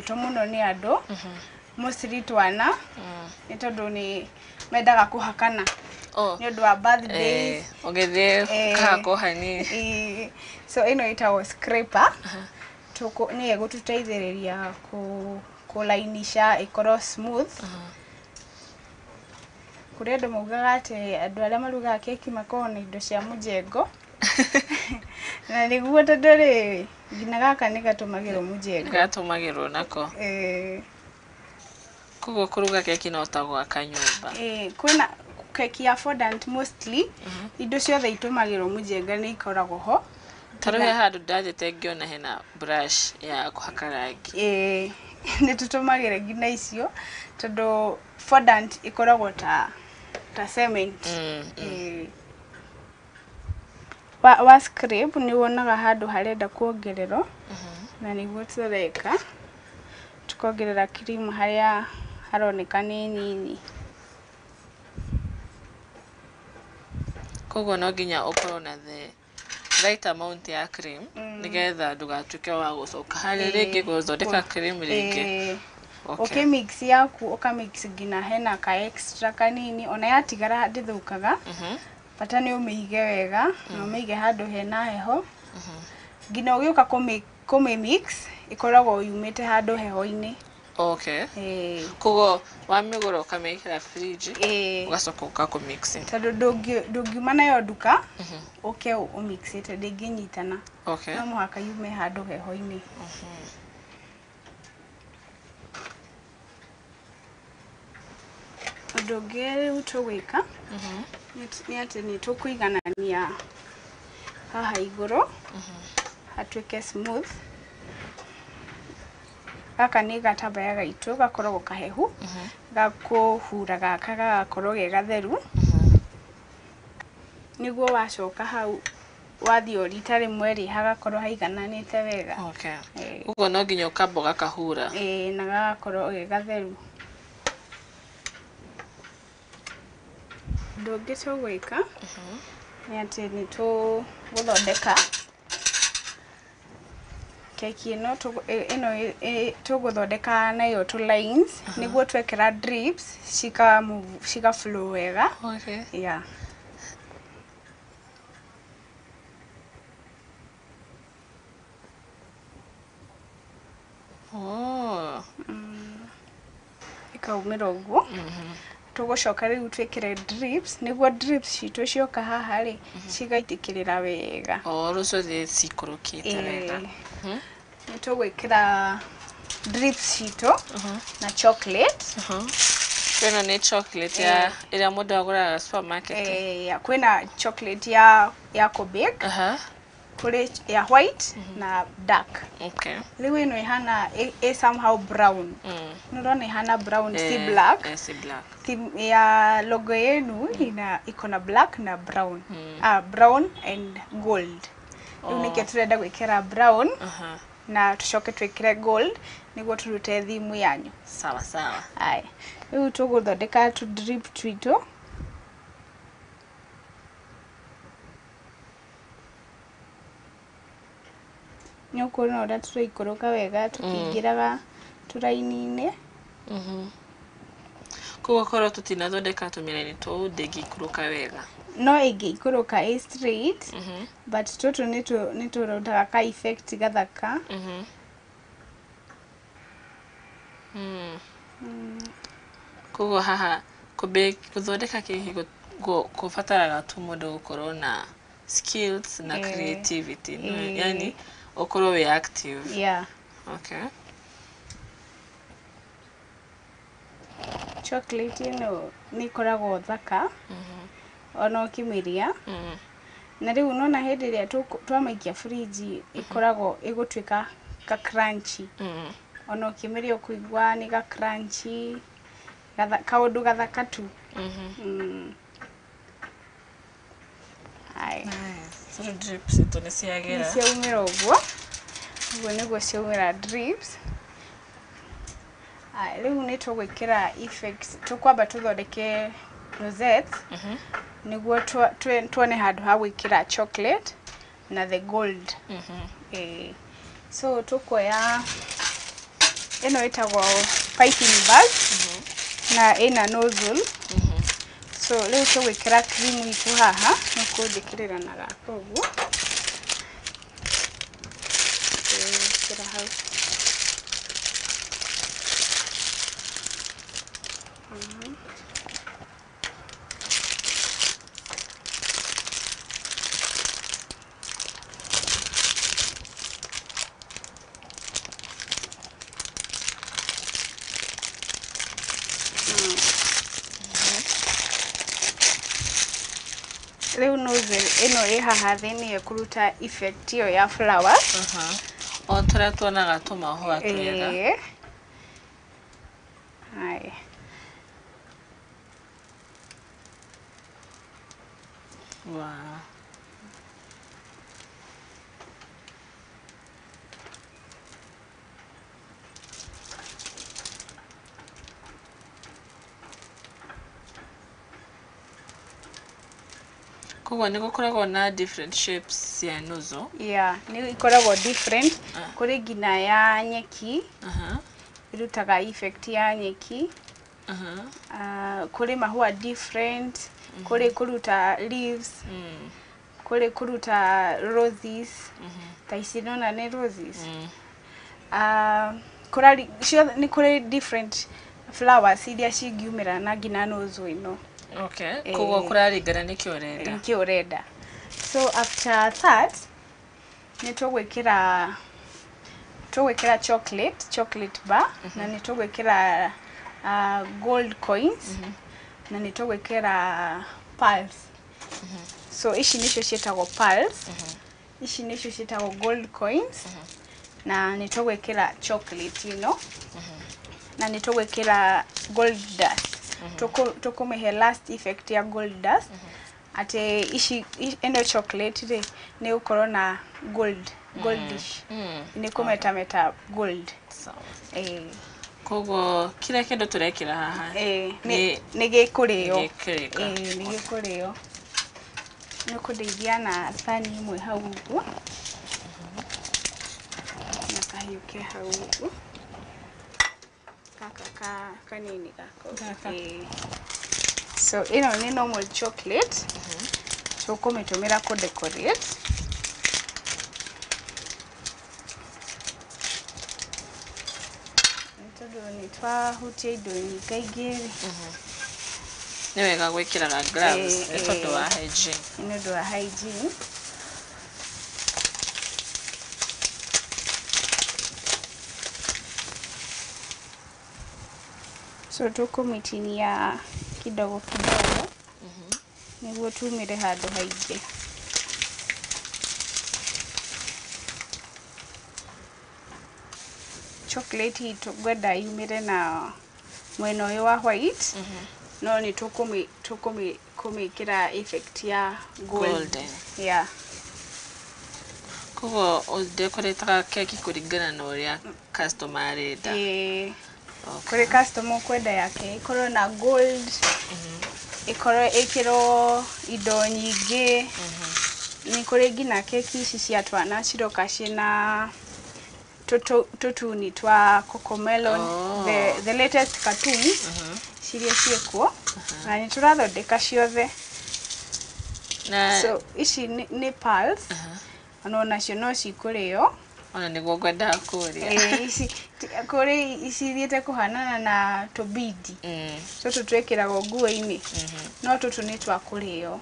yendetwo mũno nĩ andũ, mostly twana, nĩ tondũ nĩ mendaga kũhakana Oh. nĩ ũndũ wa birthdays. Ũgĩthiĩ kahakwo hanini. So ĩno ĩtagwo scraper. Nĩyo ĩgũtũteithĩrĩria kũlainisha ĩkorwo smooth. Kũrĩ andũ maugaga atĩ andũ arĩa marugaga keki makoragwo na indo cia mũjengo. Na nĩguo tondũ rĩrĩ, nginya gaka nĩ gatũmagĩrwo mũjengo. Gatũmagĩrwo nako. Koguo kũruga keki no ta gwaka nyũmba. Kwĩna keki ya fondant mostly, indo ciothe itũmagĩrwo mũjengo nĩ ikoragwo ho. Ta rĩu he handũ ndathiĩte ngĩona hena brush ya kũhaka rangi. Nĩ tũtũmagĩra nginya icio tondũ fondant ĩkoragwo ta cement. Wa scrape nĩ wonaga handũ harenda kuongererwo, na nĩguo tũreka, tũkongerera cream harĩa haroneka nĩ nini. Koguo no nginya ũkorwo na the right amount ya cream, nĩgetha ndũgatuĩke wa gũcoka harĩa rĩngĩ gũthondeka cream rĩngĩ. Ũkĩmix yaku, ũkamix nginya hena ka extra kanini, ona yatigara ndĩthũkaga. Bata nĩ ũmĩige wega na ũmĩige handũ hena heho. Nginya ũgĩũka kũmĩ mix ĩkoragwo yumĩte handũ heho-inĩ. Koguo wamĩgũra ũkamĩkĩra fridge, ũgacoka ũka kũmix. Tondũ ndũngiuma nayo nduka ũke ũmixĩte, ndĩngĩnyitana. No mũhaka yume handũ heho-inĩ. Ũndũ ũngĩ rĩu tũgwĩka nĩ atĩ nĩ tũkũiganania haha igũrũ hatuĩke smooth. Gaka nĩ gatambaya gaitũ gakoragwo kahehu, gakũhura gaka gagakorwo ge gatheru, nĩguo wacoka hau wathiĩ o rita rĩmwe rĩ, hagakorwo haigananĩte wega. Ũguo no nginya ũkamba ũgakahura. Na gagakorwo ge gatheru. Ũndũ ũngĩ tũgwĩka nĩ atĩ nĩ tũgũthondeka keki ĩno, ĩno tũgũthondeka nayo tũ lines, nĩguo twekĩra drips cika move, cika flow wega. Yeah. Ĩkaumĩra ũguo. Tũgũcoka rĩu twĩkĩre drips, nĩguo drips citũ cioka haha rĩ, cigaitĩkĩrĩra wega. O rĩu ciothe cikũrũkĩte wega. Nĩ tũgwĩkĩra drips citũ na chocolate. Ĩno nĩ chocolate ya ĩrĩa mũndũ agũraga supermarket. Kwĩna chocolate ya kũ-bake, kũrĩ ya white na dark. Rĩu ĩno ĩhana ĩ somehow brown. Nĩ ũrona ĩhana brown, si black. Si black. Theme ya logo yenu ina iko na black na brown. Brown and gold. Rĩu nĩkĩo tũrenda gwĩkĩra brown na tũcoke twĩkĩre gold nĩguo tũrute theme yanyu. Sawa sawa. Aya. Rĩu tũgũthondeka tũ drip twitũ. Nĩ ũkuona ũrĩa tũraikũrũka wega tũkĩingĩraga tũraini-inĩ. Koguo korwo tũtinathondeka tũmĩraini tũu ndĩngĩikũrũka wega. No ĩngĩikũrũka ĩ straight, but tũtũ nĩ tũrutaga ka effect gathaka. Koguo haha gũthondeka keki kũbataraga tu mũndũ gũkorwo na skills na creativity. Yani ũkorwo wĩ active. Chocolate ĩno nĩ ĩkoragwo thaka ona ũkĩmĩrĩa. Na rĩu nona hĩndĩ ĩrĩa twamĩikia fridge ĩkoragwo ĩgũtuĩka ka crunchy. Ona ũkĩmĩrĩa ũkũigua nĩ ga crunchy, kaũndũ gathaka tu. Haya. Nice. So drips itũ nĩ ciagĩra. Nĩ ciaumĩra ũguo. Ũguo nĩguo ciaumĩra drips. Haya, rĩu nĩ tũgwĩkĩra effects, tũkwamba tũthondeke rosette nĩguo tuone handũ ha gwĩkĩra chocolate na the gold. So tũkuoya Ĩno ĩtagwo piping bag na ĩna nozzle. So rĩu tũgwĩkĩra cream itũ haha, nĩ ũkũnjĩkĩrĩra na gaka ũguo. Ĩkĩra hau. Rĩu nozzle ĩno ĩ haha thĩ nĩyo ĩkũruta effect ĩyo ya flowers. O tũrĩa tuonaga tũmahũa twega. Ĩĩ. Haya. Wow. Koguo nĩ gũkoragwo na different shapes cia nozzle. Yeah, nĩ ikoragwo different. Kũrĩ nginya ya nyeki, ĩrutaga effect ya nyeki. Kũrĩ mahũa different, kũrĩ kũruta leaves, kũrĩ kũruta roses. Ta ici nĩwona nĩ roses. Kũrari ciothe nĩ kũrĩ different flowers iria cingiumĩra na nginya nozzle ĩno. Okay. Koguo kũraringana nĩkĩ ũrenda. Nĩkĩ ũrenda. So after that nĩ tũgwĩkĩra chocolate bar, na nĩ tũgwĩkĩra gold coins, na nĩ tũgwĩkĩra pearls. So ici nĩcio ciĩtagwo pearls, ici nĩcio ciĩtagwo gold coins, na nĩ tũgwĩkĩra chocolate ĩno, na nĩ tũgwĩkĩra gold dust. Tũkũmĩhe last effect ya gold dust, atĩ ici ĩno chocolate rĩ nĩ gũkorwo na gold, goldish, nĩ kũmetameta gold. Sawa. Ĩĩ. Koguo kila kĩndũ tũrekĩra haha Ĩĩ, nĩ gĩkũrĩo. Nĩ gĩkũrĩka. Ĩĩ, nĩ gĩkũrĩo. Nĩ ũkũndeithia na thani ĩmwe hau ũguo, na kahiũ ke hau ũguo, gaka ka kanini gaka. Gaka. Ĩĩ. So ĩno nĩ normal chocolate, tũkũmĩtũmĩra kũ decorate. Nĩ tondũ nĩ twahutia indo nyingaingĩ rĩ. Nĩ wega gwĩkĩraga gloves nĩ tondũ wa hygiene. Nĩ ũndũ wa hygiene. So tũkũmĩtinia kidogo kidogo nĩguo tumĩre handũ haingĩ. Chocolate itũ ngwenda yumĩre na mwena ũyũ wa white, no nĩ tũkũmĩkĩra effect ya gold. Golden. Yeah. Koguo ũdekorĩtaga keki kũringana na ũrĩa customer arenda. Ĩĩ. Okay. Kũrĩ customer ũkwenda yake ĩkorwo na gold, ĩkorwo ĩkĩrwo indo nyingĩ. Nĩ kũrĩ nginya keki ici cia twana ciroka ciĩna tũtuni twa cocomelon, Oh. the latest cartoons ciria ciĩkuo, na nĩ tũrathondeka ciothe. Na So ici nĩ pearls, ona nacio no cikũrĩo. Ona nĩguo ngwendaga kũria. Ĩĩ, ici kũrĩ ici ithiĩte kũhanana na tũbindi tũtũ twĩkĩragwo nguo-inĩ, no tũtũ nĩ twa kũrĩo.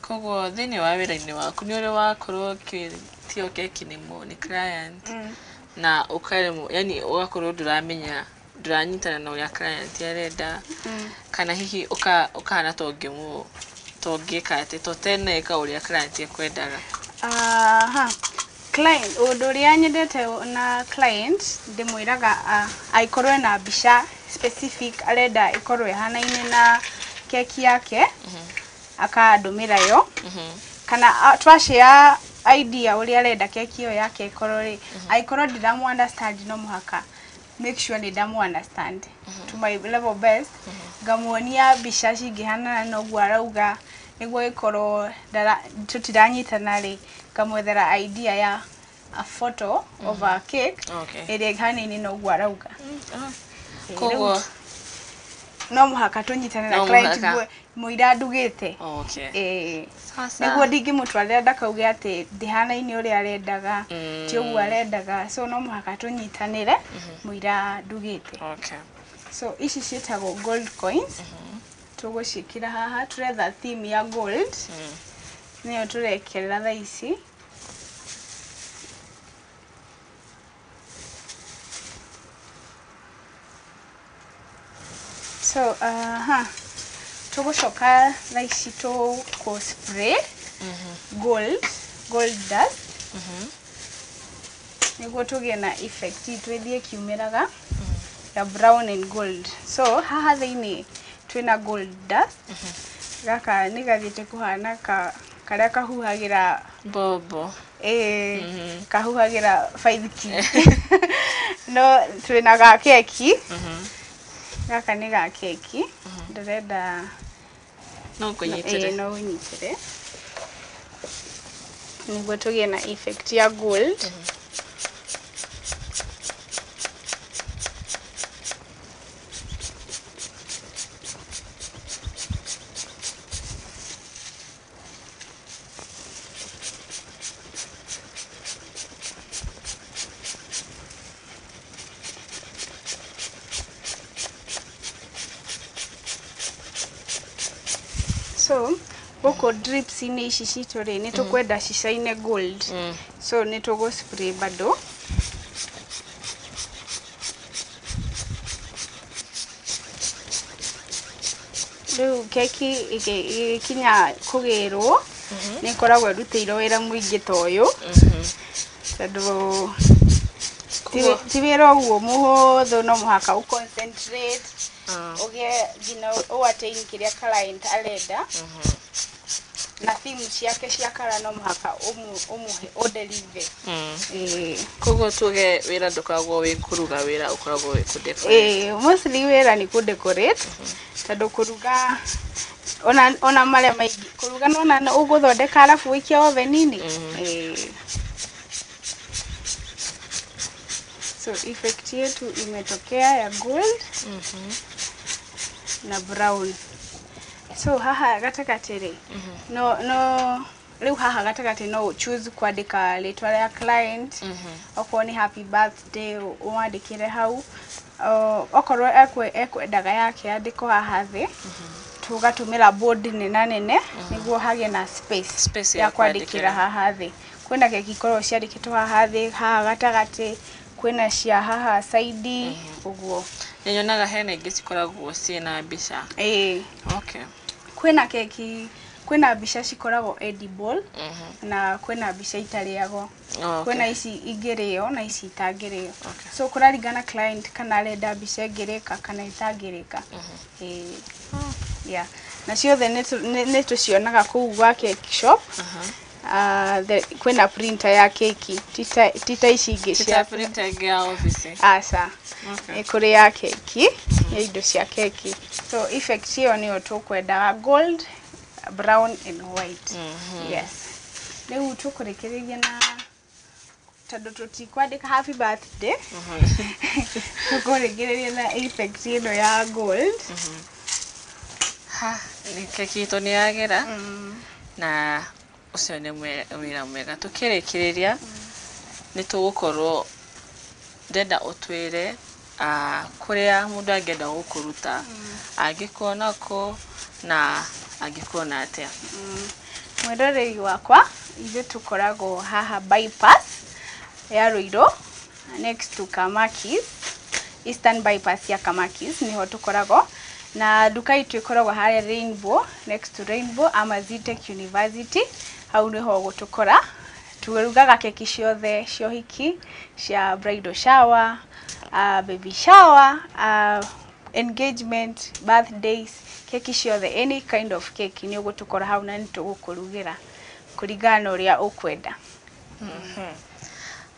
Koguo thĩinĩ wa wĩra-inĩ waku nĩ ũrĩ wakorwo ũgĩtio keki nĩ client na ũkaremwo, yani ũgakorwo ndũramenya, ndũranyitana na ũrĩa client arenda, kana hihi ũkahana ta ũngĩka atĩ ta ũteneka ũrĩa client ekwendaga? Aha. Client, ũndũ ũrĩa nyendete na client ndĩmwĩraga angĩkorwo ena mbica specific arenda ĩkorwo ĩhanaine na keki yake, akandũmĩra yo, kana twashare idea ũrĩa arenda keki ĩyo yake ĩkorwo rĩ, angĩkorwo ndĩramũ understand no mũhaka make sure nĩ ndamũ understand to my level best, ngamuonia mbica cingĩhanana na ũguo arauga, nĩguo ĩkorwo tũtiranyitana rĩ, ngamwethera idea ya a photo of a cake ĩrĩa ĩhanaine na ũguo arauga. Koguo no mũhaka tũnyitane na No client mũhaka. Mũira ndugĩte. Okay. Ĩĩ. Sasa. Nĩguo ndingĩmũtwarĩra ndakauge atĩ ndĩhanaine ũrĩa arendaga, ti ũguo arendaga, so no mũhaka tũnyitanĩre mũira ndugĩte. So ici ciĩtagwo gold coins. Tũgũciĩkĩra haha, tũretha theme ya gold, nĩyo tũrekerera thaa ici. So tũgũcoka thaa ici tũkũ spray gold dust nĩguo tũgĩe na effect itũ ĩthiĩ ĩkiumĩraga ya brown and gold. So haha thĩinĩ twĩna gold dust. Gaka nĩ gathiĩte kũhana ka karĩa kahuhagĩra Bobo. Ĩĩ, kahuhagĩra baithiki, no twĩna ga keki. Gaka nĩ ga keki ndĩrenda. No ngũnyitĩre? Ĩĩ, no ũnyitĩre nĩguo tũgĩe na effect ya gold. So gũkũ drips-inĩ ici citũ rĩ, nĩ tũkwenda cicaine gold, so nĩ tũgũ spray bado. Rĩu keki ĩgĩkinya kũgĩrwo nĩ ĩkoragwo ĩrutĩirwo wĩra mũingĩ ta ũyũ, tondũ ti wĩra ũguo mũhũthũ, no mũhaka ũ concentrate, ũgĩe nginya ũ attain kĩrĩa client arenda na theme ciake cia kara, no mũhaka ũmũhe, ũdeliver. Ĩĩ. Koguo tuge wĩra ndũkoragwo wĩ kũruga, wĩra ũkoragwo wĩ kũ-decorate. Ĩĩ, mostly wĩra nĩ kũ-decorate, tondũ kũruga ona marĩa maingĩ kũruga nona ũgũthondeka arabu ũikie oven-inĩ. Ĩĩ. So effect yetu imetokea ya gold na brown. So haha gatagatĩ rĩ, no rĩu haha gatagatĩ no choose kwandĩka rĩtwa rĩa client, okorwo nĩ happy birthday ũmwandĩkĩre hau. Okorwo ekwendaga yake yandĩkwo haha thĩ, tũgatũmĩra board nena nene nĩguo hagĩe na space, Space ya ya kwandĩkĩra kwandĩkĩra. Haha thĩ kwĩna keki ikoragwo ciandĩkĩtwo haha thĩ, haha gatagatĩ kwĩna cia haha side ũguo. Nĩ nyonaga hena ingĩ cikoragwo ciĩna mbica. Ĩĩ. Kwĩna keki, kwĩna mbica cikoragwo edible na kwĩna mbica itarĩagwo. Kwĩna ici ingĩrĩo na ici itangĩrĩo. So kũraringana client kana arenda mbica ĩngĩrĩka kana ĩtangĩrĩka. Ĩĩ. Yeah. Na ciothe nĩ tũcionaga kũu gwa cake shop. Kwĩna printer ya keki, ti ta ici ingĩ Ti cia ta printer ĩngĩ ya obici. Aca. Nĩ kũrĩ ya keki, ya indo cia keki. So effect ĩyo nĩyo tũkwendaga, gold, brown and white. Yes. Rĩu tũkũrĩkĩrĩria na tondũ tũtikwandĩka happy birthday, tũkũrĩkĩrĩria na effect ĩno ya gold. Ha, nĩ keki itũ nĩ yagĩra na ũcio nĩ wĩra mwega. Tũkĩrĩkĩrĩria nĩ tũgũkorwo ndĩrenda ũtwĩre kũrĩa mũndũ angĩenda gũkũruta, angĩkuona kũ na angĩkuona atĩa. Mwĩroreri wakwa, ithuĩ tũkoragwo haha bypass ya Ruiru, next to Kamakis, Eastern bypass ya Kamakis niho tũkoragwo, na nduka itũ ĩkoragwo harĩa Rainbow, next to Rainbow ama Zetech University, hau niho ũgũtũkora. Tũrugaga keki ciothe cia ũhiki, cia bridal shower, baby shower, engagement, birthdays, keki ciothe, any kind of cake nĩ ũgũtũkora hau na nĩ tũgũkũrugĩra kũringana na ũrĩa ũkwenda.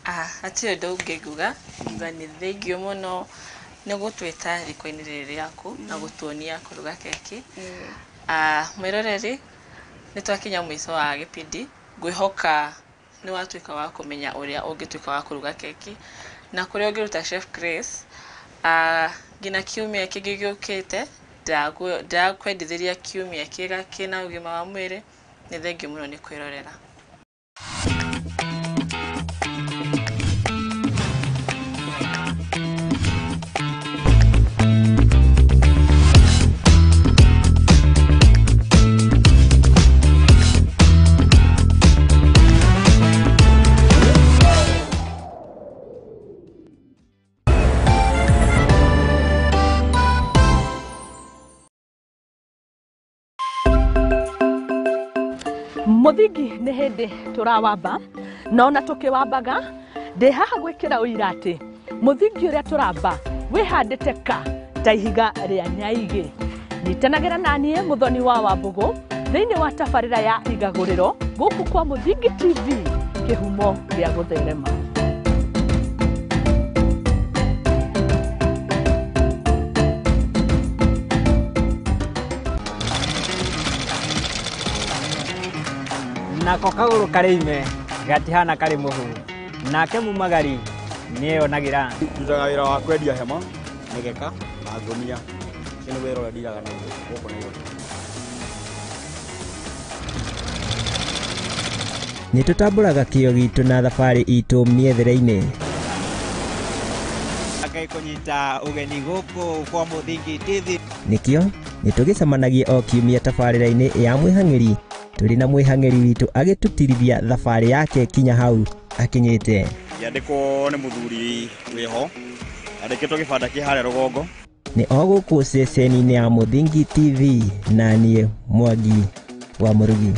Ah, hatirĩ ũndũ ũngĩ nguga, nguga nĩ thengiũ mũno nĩ gũtwĩta riko-inĩ rĩrĩ rĩaku na gũtuonia kũruga keki. Ah, mwĩroreri, nĩ twakinya mũico wa gĩbindi, ngwĩhoka Nĩ watuĩka wa kũmenya ũrĩa ũngĩtuĩka wa kũruga keki na kũrĩa ũngĩruta Chef Grace. Nginya kiumia kĩngĩ gĩũkĩte, ndĩrakwendithĩria kiumia kĩega kĩna ũgima wa mwĩrĩ. Nĩ thengiũ mũno nĩ kwĩrorera. Mũthingi nĩ hĩndĩ tũrawamba na ona tũkĩwambaga ndĩ haha gwĩkĩra ũira atĩ mũthingi ũrĩa tũramba wĩhandĩte ka ta ihiga rĩa nyaigĩ. Nyitanagĩra na niĩ Mũthoni wa Wambũgũ thĩinĩ wa tabarĩra ya Igagũrĩro gũkũ kwa Mũthingi TV, kĩhumo gĩa gũtherema. Nako kagũrũ karĩ ime gatihana karĩ mũhu, nake mumagari nĩeyonagĩra. Ndutaga wĩra wa kwendia hema, mĩgeka na ngũnia. Ũcio nĩ wĩra ũrĩa ndiraga naguo gũkũ Nairobi. Nĩ tũtambũraga kĩo gitũ na thabarĩ itũ mĩethere-inĩ. Ngai kũnyita ũgeni gũkũ kwa Mũthingi TV. Nĩkĩo nĩ tũgĩcemanagia o kiumia tabarĩra-inĩ ya Mwĩhang'ĩri, tũrĩ na mwĩhang'ĩri witũ agĩtũtirithia thabarĩ yake kinya hau akinyĩte. Ngĩandĩkwo nĩ mũthuri wĩho, andĩkĩtwo gĩbanda kĩ harĩa rũgongo. Nĩ o gũkũ ceceni-inĩ ya Mũthingi TV na niĩ Mwangi wa Mũrugi.